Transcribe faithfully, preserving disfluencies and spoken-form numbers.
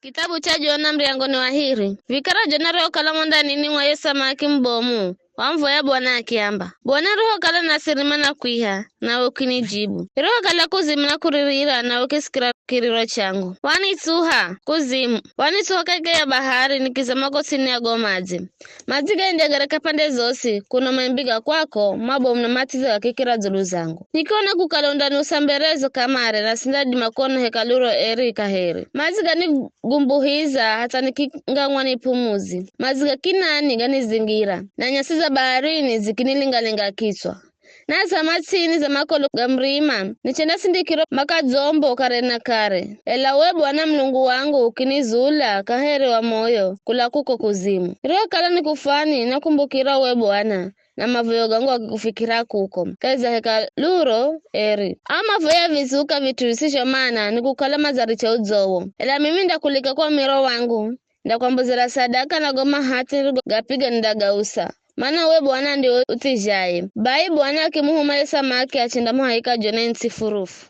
Kitabu cha Jona, muryango ni wa hiri. Vikara Jona arihokala mo ndanini mwa ye samaki mubomu, wamuvoya Bwana akiamba, "Bwana, arihokala nasirima na kwiha, nawe ukinijibu. Irihokala kuzimu na kuririra, nawe ukisikira kiriro changu. Wanitsuha, kuzimu, wanitsuha kahika ya bahari, nikizama ko ts'ini ya go madzi. Madzi gani nde gareka pande zosi, kuno maimbi ga kwako, mabomu na matsitsa gakikira dzulu zangu. Nikiona kukala undaniusa mberezo kamare, na sindadima kuona hekaluro eri kaheri. Madzi ganigumbuhiza hatha nikingang'wa ni p'umuzi. Madzi ga kinani ganizingira, na nyasi za baharini zikinilingalinga kitswa. Nazama ts'ini za makolo ga murima, nichendasindikirwa makadzombo kare na kare. Ela we Bwana Mulungu wangu ukinizula kaheri wa moyo kula kuko kuzimu. Irihokala nikufwani, nakumbukira we Bwana, na mavoyo gangu gakikufikira kuko kahi za hekaluro eri. Aa mavoyo ya vizuka vit'u visizho mana nikukala madzariche udzowo. Ela mimi ndakulika kwa umiro wangu, ndakwambozera sadaka na go mahatsi nirigogapiga nindagausa, mana we Bwana ndiwe uthizhaye." Bai Bwana akimuhuma ye samaki achendamuhahika Jona its'i furufu.